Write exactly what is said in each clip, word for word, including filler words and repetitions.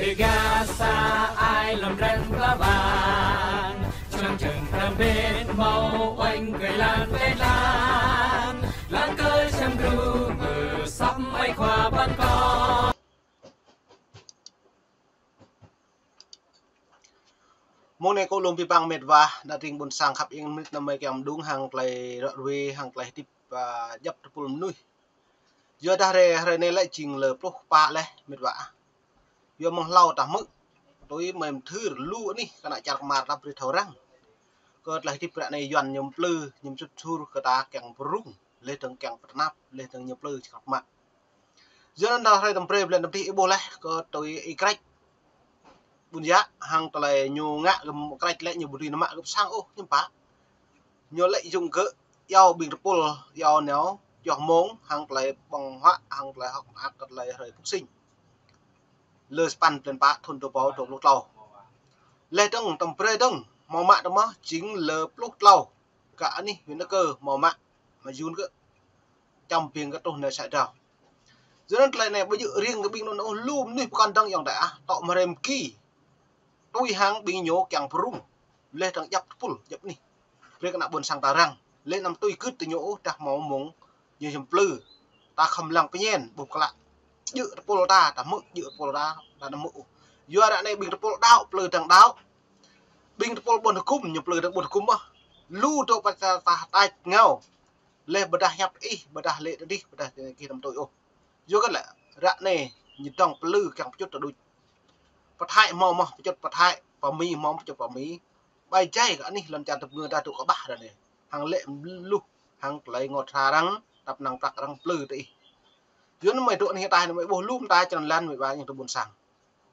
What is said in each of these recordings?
Dega sa ai lăm răng pla bang, čang čang răng bên mâo oanh kơi lan kơi lan, lan kơi čang gru mơ săp ai khua ban kơ. Mông anai kâo lŏm pi pang met wa, đa tring ƀôn sang khăp ing mnit năm mơi kiăng mđung hăng tơlơi ră ruai, hăng tơlơi hơdip, a, djăp tơpul mơnuih. Yua dah hrơi, hrơi anai lĕ jing lơ pluh pă laih met wa. Yua mơ̆ng hlâo ta hmư̆, tui mơi mơthưr lu anih kơnă čar kơmar ta brơi thâo răng. Kơ tơlơi hơdip ră anai Yuan ñu plư, ñu sut sur kơ ta kiăng pơrŭng, laih dơ̆ng kiăng pơtơnap, laih dơ̆ng ñu plư čơkrăp mă. Yua anŭn dah hrơi tơm brơi blan tơm tih ih ƀuh laih, kơ tui Y Krač Ƀuôn Yă hăng tơlơi ñu ngă gơ̆ Y Krač lĕ ñu ƀu dưi nao mă gơ̆ pơ sang ôh, hiư̆m pă. Ñu lĕ yŭng gơ̆ iâu ƀing tơpul, iâu nao, čoh mông, hăng tơlơi ƀơ̆ng huă, hăng tơlơi hơ̆k mơak kơ tơlơi hrơi pŭk sing. Lơ sapăn blan pă thŭn dua rơbâo dua pluh klâo. Laih dơ̆ng tơm brơi dơ̆ng, hmâo mă tơmơ̆ jing lơ pluh klâo. Gah anih huyện Đức Cơ hmâo mă, mă yun gơ̆. Čăm ƀing gơ̆ truh nao sa drao. Yua anŭn tơlơi anai ƀu djơ̆ riêng kơ ƀing anŭn ôh, lu mơnuih pơkŏn dơ̆ng ayŏng adơi ah, tŏ mơrem ki. Tui hăng ƀing ñu kiăng pơrŭng. Laih dơ̆ng djăp tơpul, djăp anih. Brơi kơ ană ƀôn sang ta răng. Laih anăm tui gưt tơ ñu ôh, dah hmâo mông ñu hiam plư. Ta khŏm lăng pơñen, ƀuh klă. Djơ̆ tơpul ta, ta hmư̆, djơ̆ tơpul ta, ta anăm hmư̆ ôh. Yua ră anai ƀing tơpul đaŏ, plư dơ̆ng đaŏ. Ƀing tơpul ƀôn hơgŭm, ñu plư dơ̆ng ƀôn hơgŭm mơ̆. Lu dŏ pơ ta, ta tač ngao. Laih ƀôdah hiăp ih, ƀôdah lĕ tơdih, ƀôdah kih tăm tui ôh. Yua kơ lĕ, ră anai, ñu dŏng plư kiăng pơčŭt tơđuč. Pơthai hmâo mơ̆ pơčŭt pơthai, pơ Mi hmâo pơčŭt pơ Mi. Ƀai jai kơ anih lŏn čar tơpơngư ta dŏ kơƀah ră anai. Hăng lĕ luh, hăng tơlơi ngŏt hra răng, tăp năng prăk răng plư tơ ih. Yua anŭn mơi dŏ anih ta, mơi ƀuh lŏm ta črăn lan mơi ƀai ñu tơ ƀôn sang.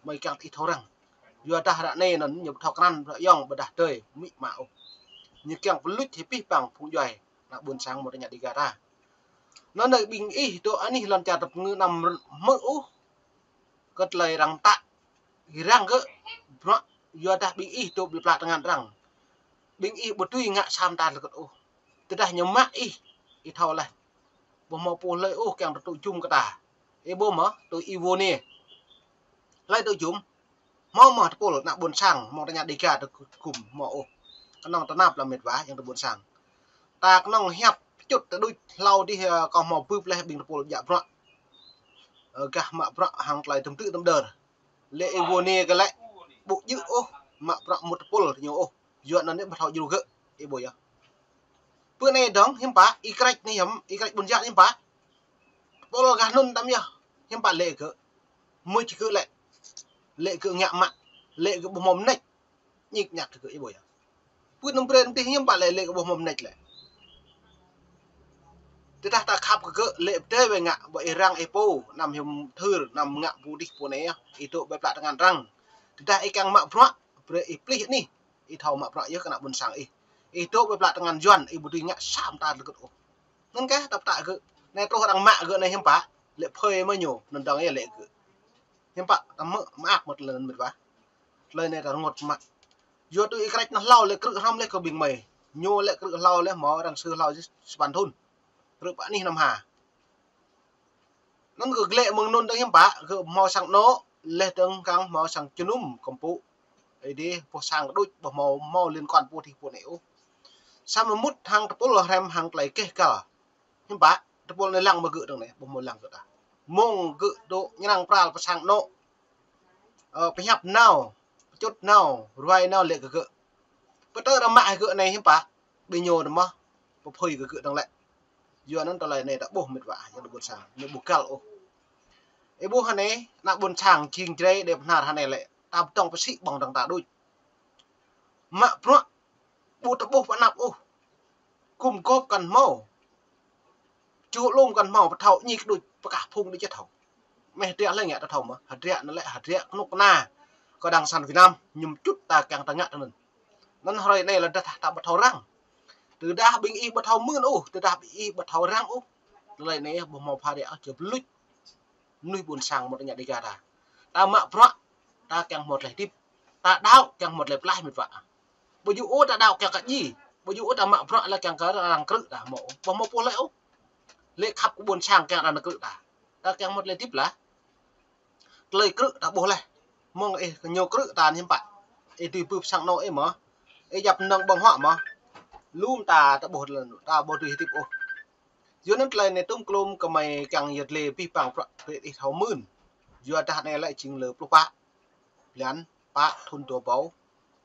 Mơi kiăng tơ ih thâo răng. Yua dah ră anai anŭn ñu ƀu thâo krăn, ră ayŏng ƀôdah tơi, mĭ mă ôh. Ñu kiăng pơluč hĭ pih pang phung djuai, ană ƀôn sang mơ̆ tơña Dega ta. Anŭn anai ƀing ih dŏ anih lŏn čar tơpơngư anăm hmư̆ ôh. Kơ tơlơi răng tă. Ih răng gơ̆, bruă, yua dah ƀing ih dŏ ƀơi pla tơngan răng. Ƀing ih ƀu dưi ngă sa mơta tơlơi kơ̆t ôh. Tơdah ñu mă ih, ih thâo laih. Ƀu hmâo pô hlơi ôh kiăng tơtŭ jum kơ ta. Ih ƀuh mơ̆, tui Y Wô Niê. Hlơi tŭ jum. Hmâo mơ̆ tơpul ană ƀôn sang, hmâo tơña Dega tơ gŭm hmâo ôh. Kơnơ̆ng tơnap lăm met wa, ayŏng adơi ƀôn sang. Ta kơnơ̆ng hiăp pơčŭt tơđuč hlâo dih, ơ, kâo hmâo bưp laih ƀing tơpul djă bruă. Ơ, gah mă bruă hăng tơlơi tơm tư̆ tơm đơr. Lĕ Y Wô Niê kơ lĕ, ƀu djơ̆ ôh, mă bruă mŭt tơpul tơ ñu ôh. Yua anŭn anai ƀu thâo djru gơ̆, ih ƀuh yơh. Pơ anai dơ̆ng, hiư̆m pă, Y Krač anai hiư̆m, Y Krač Ƀuôn Yă anai hiư̆m pă. Tơpul gah anŭn tăm yơh, hiư̆m pă lĕ gơ̆. Mưč gơ̆ lĕ. Lĕ gơ̆ ngă mă, lĕ gơ̆ ƀu hmâo mơneč. Ñik ñak kơ gơ̆ ih ƀuh yơh. Pơ anŭn brơi tih hiư̆m pă lĕ, lĕ gơ̆ ƀu hmâo mơneč lĕ. Tơdah ta khăp kơ gơ̆ lĕ pơdơi wai ngă, ƀơi ih răng ih pô, anăm hiam thưr, anăm ngă pô dih pô anai yơh, ih dŏ ƀơi pla tơngan răng. Tơdah ih kiăng mă bruă, brơi ih plih anih, ih thâo mă bruă yơh kơ ană ƀôn sang ih. Ih dŏ ƀơi pla tơngan Yuan, ih ƀu dưi ngă sa mơta tơlơi kơ̆t ôh. Anŭn kah ta pơtă gơ̆, anai truh arăng mă gơ̆ anai hiư̆m pă, lĕ phơi mơ̆ ñu, anŭn dơ̆ng yơh lĕ gơ̆. Hiư̆m pă, ta hmư̆ mơak mơ̆ tơlơi anŭn met wa. Tơlơi anai ta rơngot mă. Yua tui Y Krač anŭn hlâo lĕ krư̆ hrŏm laih kơ ƀing mơi. Ñu lĕ krư̆ hlâo laih hmâo arăng sư hlâo sapăn thŭn. Krư̆ pơ anih năm ha. Anŭn gơ̆ glĕ mơ̆ng anŭn dơ̆ng hiư̆m pă, gơ̆ hmâo sang anŏ, laih dơ̆ng kiăng hmâo sang jơnum kơmpŭ. Ih dih, boh sang kơđuč, ƀu hmâo, hmâo liên quan pô dih pô anai ôh. Samơ̆ mŭt hăng tơpul hrăm hăng tơlơi keh kal. Hiư̆m pă, tơpul anai lăng mơ̆ gơ̆ dơ̆ng anai, ƀu hmâo lăng gơ̆ ta. Mông gơ̆ dŏ ñrăng pral pơ sang anŏ. Ơ, pơhiăp nao, pơčŭt nao, ruai nao lĕ kơ gơ̆. Pơtơ arăng mă hĭ gơ̆ anai hiư̆m pă, ƀing ñu tơmơ̆, pơphơi kơ gơ̆ dơ̆ng lĕ. Yua anŭn tơlơi anai ta ƀuh met wa, ayŏng adơi ƀôn sang, anai ƀu găl ôh. Ih ƀuh anai, ană ƀôn sang jing Jrai Đêga Bahnar anai lĕ, ta ƀu dŏng pơsĭ ƀơ̆ng dơ̆ng ta đôč. Mă bruă, ƀu tơƀuh pơ anăp ôh. Gum gôp kăn hmâo. Ču lŏm kăn hmâo, pơthâo ñik đôč, pơkah phung đôč ih thâo. Mơi hơdră lĕ ngă ta thâo mơ̆, hơdră anŭn lĕ, hơdră kơnuk kơna. Kơđang sang Việt Nam, ñu pơčŭt ta kiăng ta ngă tơ anŭn. Anŭn hrơi anai lĕ dah ta ƀu thâo răng. Tơdah ƀing ih ƀu thâo mưn ôh, tơdah ƀing ih ƀu thâo răng ôh. Tơlơi anai ƀu hmâo phara ôh, čơ pơluč. Mơnuih ƀôn sang mơ̆ tơña Dega ta. Ta mă bruă, ta kiăng hmâo tơlơi hơdip. Ta đaŏ kiăng hmâo tơlơi pơklaih met wa. Ƀu djơ̆ ôh ta đaŏ kiăng kơ djai. Ƀu djơ̆ ôh ta mă bruă lĕ kiăng kơ arăng krư̆ ta hmâo ôh. Ƀu hmâo pô hlơi ôh. Lĕ khăp kơ ƀôn sang kiăng arăng krư̆ ta. Ta kiăng hmâo tơlơi hơdip lah. Tơlơi krư̆ ta ƀuh laih. Mơ̆ng ih kơ ñu krư̆ ta hiư̆m pă. Ih tui bưp sang anŏ ih mơ̆. Ih djăp nơ̆ng ƀơ̆ng huă mơ̆. Lŏm ta ta ƀuh lŏn, ta ƀu tui hơdip ôh. Yua anŭn tơlơi anai tŭm klŭm kơmơi kiăng yơt lĕ abih bang prăk brơi ih thâo mưn. Yua dah anai lĕ jing lơ pluh pă. Blan pă thŭn dua rơbâo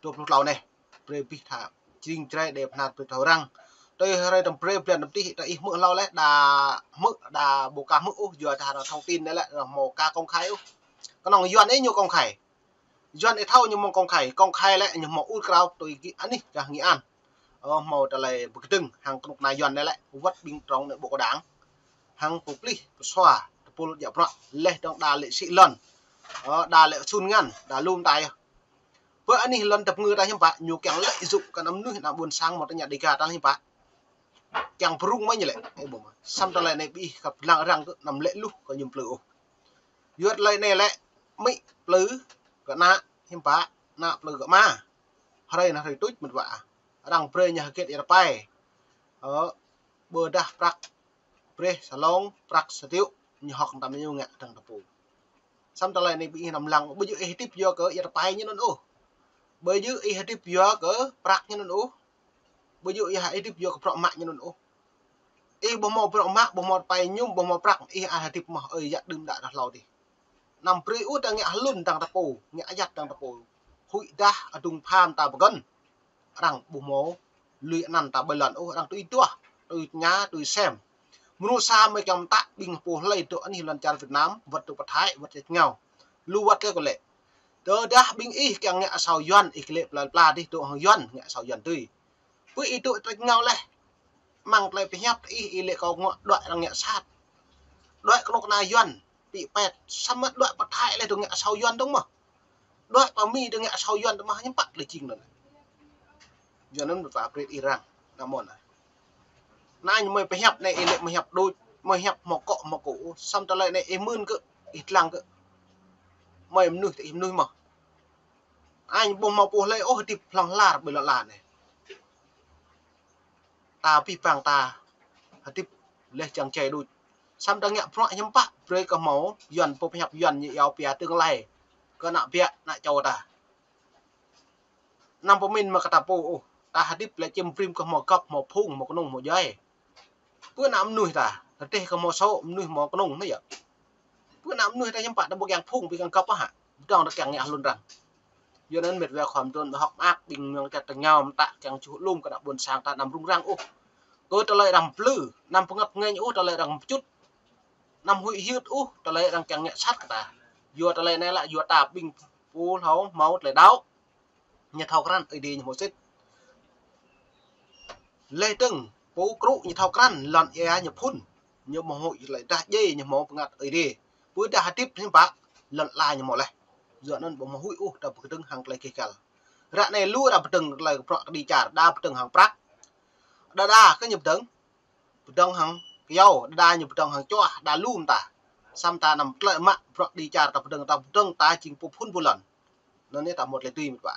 dua pluh klâo anai. Brơi abih tha jing jrai đe pơnar brơi thâo răng. Tui hrơi tơm brơi blan tơm tih ta ih hmư̆ hlâo lĕ đa hmư̆ đa ƀu ka hmư̆ ôh yua dah anŭn thông tin anai lĕ hmâo ka công khai ôh. Kơnơ̆ng Yuan ih ñu công khai. Yuan ih thâo ñu mơ̆ng công khai, công khai lĕ ñu hmâo ur krao tui gih anih gah Nghệ An. Ơ, hmâo tơlơi pơkơdơ̆ng hăng kơnuk kơna Yuan anai lĕ wơ̆t ƀing trong anai ƀu kơdang. Hăng pơplih, pơsua, tơpul djă prăk, leh dong đa lĕ sĭ lŏn. Ơ, đa lĕ sun ngăn, đa lŏm ta yơh. Pơ anih lŏn tơpơngư ta hiư̆m pă, ñu kiăng lĕ zŭk kơ anăm mơnuih anăm ƀôn sang hmâo tơña Dega ta hiư̆m pă. Kiăng pơrŭng mơ̆ ñu lĕ, ơ, ƀu mă. Samơ̆ tơlơi anai ƀing ih kăp lăng răng kơ anăm lĕ luh kơ ñu plư ôh. Yua tơlơi anai lĕ, amĭ plư kơ ană, hiư̆m pă, ană plư kơ ama. Hrơi anai hrơi tuč mơ̆n wă. Arăng brơi ñu hơget ia rơpai. Ơ, ƀôdah prăk brơi sa lông, prăk sa triệu, ñu hơ̆k tam ñu ngă dơ̆ng tơpŭ. Samơ̆ tơlơi anai ƀing ih anăm lăng, ƀu djơ̆ ih hơdip yua kơ ia rơpai ñu anŭn ôh. Ƀu djơ̆ ih hơdip yua kơ prăk ñu anŭn ôh. Ƀu djơ̆ ih hơdip yua kơ prăk mă ñu anŭn ôh. Ih ƀu hmâo prăk mă, ƀu hmâo rơpai mơñum, ƀu hmâo prăk, ih ăt hơdip mơ̆, ơi, yă đưm đă đah hlâo dih. Anăm brơi ôh ta ngă hlŭn dơ̆ng tơpŭ, ngă ayăt dơ̆ng tơpŭ. Huĭ dah adŭng pham ta pơgăn. Arăng ƀu hmâo lui anăn ta ƀơi lŏn ôh, arăng tui duah, tui tơña, tui sem. Mơnuih sa mơi kiăng mơtă ƀing pô hlơi dŏ anih lŏn čar Việt Nam, wơ̆t dŏ pơ Thái, wơ̆t čar Ngao. Lu wơ̆t lĕ kơ lĕ. Tơdah ƀing ih kiăng ngă asâo Yuan, ih kơ lĕ plơi pla dih dŏ hăng Yuan, ngă asâo Yuan tui. Pơ ih dŏ čar Ngao leh. Mơ̆ng tơlơi pơhiăp ih, ih lĕ kâo ngă đuaĭ arăng ngă sat. Đuaĭ kơnuk kơna Yuan, pĭ pet, samơ̆ đuaĭ pơ Thái leh dŏ ngă asâo Yuan dong mơ̆. Đuaĭ pơ Mi dŏ ngă asâo Yuan dong mơ̆, hiư̆m pă tơlơi jing anŭn. Yua anŭn ƀu ta brơi ih răng, anăm mơ̆n. Anai ñu mơi pơhiăp anai ih lĕ mơi hiăp đôč, mơi hiăp hmâo akŏ hmâo akŏ, samơ̆ tơlơi anai ih mưn kơ, ih lăng kơ. Mơi mơnuih ta ih mơnuih mơ̆. Anai ƀu hmâo pô hlơi ôh hơdip hlŏng lar ƀơi lŏn ala anai. Ta abih bang ta hơdip leh čang čai đôč. Samơ̆ ta ngă prăk hiư̆m pă, brơi kơ hmâo Yuan pô pơhiăp Yuan ñu iâu pia tương lai kơ ană biă, ană čô ta. Anăm pơmĭn mă kơ ta pô ôh, ta hơdip lĕ čim brĭm kơ hmâo gŏp, hmâo phung, hmâo kơnung, hmâo djuai. Pơ ană mơnuih ta, rơdêh kơ hmâo sô, mơnuih hmâo kơnung anai yơh. Pơ ană mơnuih ta hiư̆m pă ta ƀu kiăng phung, ƀu kiăng gŏp hă. Dong ta kiăng ngă hlŭn arăng. Yua anŭn mĕt wa khua mơduôn ƀu hơ̆k mơak, ƀing mơ̆ng čar tơngao mơtă kiăng čuh lŏm kơ ană ƀôn sang ta anăm rŭng răng ôh. Kơ tơlơi arăng plư, anăm pơngăp ngĕnh ôh, tơlơi arăng pơčŭt. Anăm huĭ hyưt ôh, tơlơi arăng kiăng ngă sat kơ ta. Yua tơlơi anai lĕ, yua ta ƀing pô hlâo hmâo tơlơi đaŏ. Ñu thâo krăn Ơi Adai ñu hmâo sĭt. Leh dơ̆ng, pô krŭ ñu thâo krăn, lŏn ia ñu phŭn. Ñu hmâo huĭ lĕ dah djai ñu hmâo pơngăt Ơi Adai. Pơ dah hơdip hiư̆m pă, lŏn ala ñu hmâo leh. Yua anŭn ƀu hmâo huĭ ôh, ta pơkơdơ̆ng hăng tơlơi kih kal. Ră anai lu arăng pơdơ̆ng tơlơi prăk kơđi čar, đa pơdơ̆ng hăng prăk. Đa đa kơ ñu pơdơ̆ng. Pơdơ̆ng hăng kyâo, đa đa ñu pơdơ̆ng hăng čuah, đa lŏm ta. Samơ̆ ta anăm tơlơi mă prăk kơđi čar ta pơdơ̆ng, ta pơdơ̆ng ta jing pô phŭn pô lŏn. Anŭn anai ta hmâo tơlơi tui mĕt wa.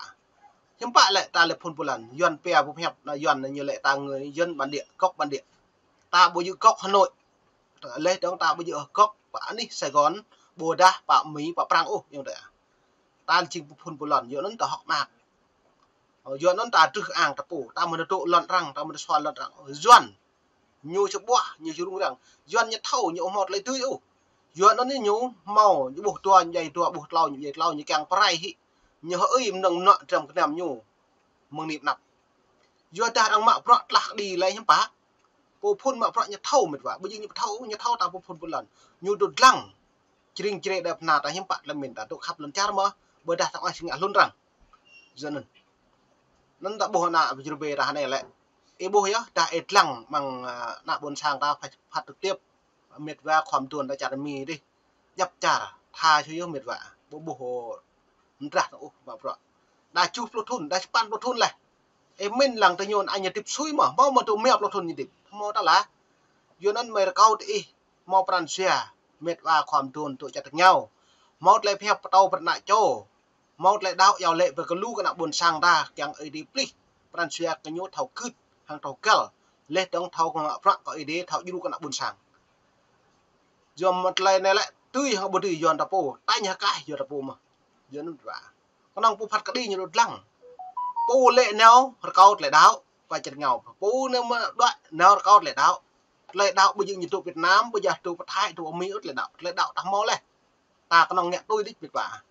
Hiư̆m pă lĕ ta lĕ phŭn pô lŏn, Yuan pia pô pơhiăp ană Yuan ñu lĕ ta người dân bản địa, gốc bản địa. Ta ƀu djơ̆ gốc Hà Nội. Leh dong ta ƀu djơ̆ gốc pơ anih Sài Gòn, ƀôdah pơ Mi, pơ Prăng ôh, yơh ta. Ta jing pô phŭn pô lŏn, yua anŭn ta hơ̆k mơak. Ơ, yua anŭn ta trưh ang ta pô, ta mơ̆n dŏ lŏn arăng, ta mơ̆n sua lŏn arăng. Ơ, Yuan, ñu či ƀuah, ñu či rŭng răng. Yuan ñu thâo, ñu ƀu hmâo tơlơi tui ôh. Yua anŭn ñu hmâo, ñu ƀuh dua, ñu djai dua, ƀuh klâo, ñu djai klâo, ñu kiăng pơrai hĭ. Ñu hơơi mơnơ̆ng mơnuă dram gơnam ñu. Mơ̆ng anai pơ anăp. Yua dah arăng mă prăk tlah kơđi lĕ hiư̆m pă. Pô phŭn mă prăk ñu thâo mĕt wa. Ƀu djơ̆ ñu ƀu thâo, ñu thâo ta pô phŭn pô lŏn. Ñu dŏ dlăng. Jring jre đa pơna ta hiư̆m pă tơlơi mĭn ta dŏ khăp lŏn čar mơ̆. Ƀôdah ta ƀu či ngă hlŭn arăng. Yua anŭn. Anŭn ta ƀuh ană pơjrơbê ta hơnai lĕ. Ih ƀuh yơh, dah ih dlăng mơ̆ng, ơ, ană ƀôn sang ta phat, phat trực tiếp. Mĕt wa khua mơduôn ta čar Mi dih. Djăp čar, tha čô yơh mĕt wa. Ƀu ƀuh mơdrah ta ôh mă prăk. Đa tơjuh pluh thŭn, đa sapăn pluh thŭn leh. Ih mĭn lăng tơ ñu anai ñu hơdip sui mơ̆, hmâo mơ̆ dŏ rơma pluh thŭn ñu hơdip. Hmâo ta lah. Yua anŭn mơi rơkâo tơ ih, hmâo pran jua, mĕt wa khua mơduôn dŏ čar tơngao. Hmâo tơlơi pơhiăp pơtô pơ ană čô. Hmâo tơlơi đaŏ iâu laĭ brơi kơ lu kơ ană ƀôn sang ta, kiăng Ơi Adai plih. Pran jua kơ ñu thâo gưt, hăng thâo găl. Leh dong thâo kơ mă prăk kơ Ơi Adai, thâo djru kơ ană ƀôn sang. Yua mă tơlơi anai lĕ, tui hăng ƀu tui yua ta pô, tañ hơkaih yua ta pô mơ̆. Yua anŭn ƀă. Kơnơ̆ng pô phat kơđi ñu đŭt lăng. Pô lĕ nao rơkâo tơlơi đaŏ, pă čơt ngao. Pô nao mă đuaĭ nao rơkâo tơlơi đaŏ. Tơlơi đaŏ ƀu djơ̆ ñu dŏ Việt Nam, ƀu djơ̆ dŏ pơ Thái, dŏ Mi ôh tơlơi đaŏ. Tơlơi đaŏ ta hmâo laih. Ta kơnơ̆ng ngă tui đôč ƀĕ ƀă.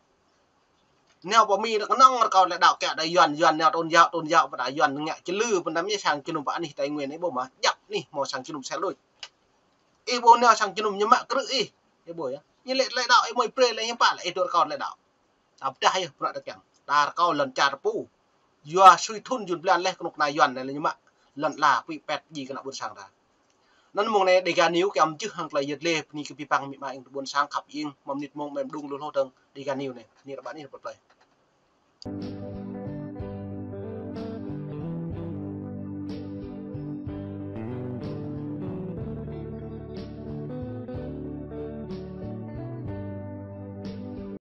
Nao pơ Mi kơnơ̆ng rơkâo tơlơi đaŏ kiăng đa Yuan, Yuan nao tôn giáo, tôn giáo ƀă đa Yuan ngă čơlư pơnăm ñu sang jơnum pơ anih Tây Nguyên ih ƀuh mơ̆, djăp anih hmâo sang jơnum sel đôč. Ih ƀuh nao sang jơnum ñu mă krư̆ ih. Ih ƀuh yơh. Ñu lĕ tơlơi đaŏ ih mơi prê lĕ ñu pă lĕ ih dŏ rơkâo tơlơi đaŏ. Ta pơdah yơh bruă ta kiăng. Ta rơkâo lŏn čar pô. Yua sui thŭn jun blan laih kơnuk kơna Yuan anai lĕ ñu mă lŏn ala pui pet ji kơ ană ƀôn sang ta. Anŭn mơ̆ng anai Dega News kiăng mơčih hăng tơlơi yơh lĕ bơni kơ abih bang amĭ ama ayŏng adơi ƀôn sang khăp ing, mơ̆ng mơnit mông mơ̆ng mơđung lu hloh dơ̆ng Dega News anai. Anai rơbat anai rơbat plơi.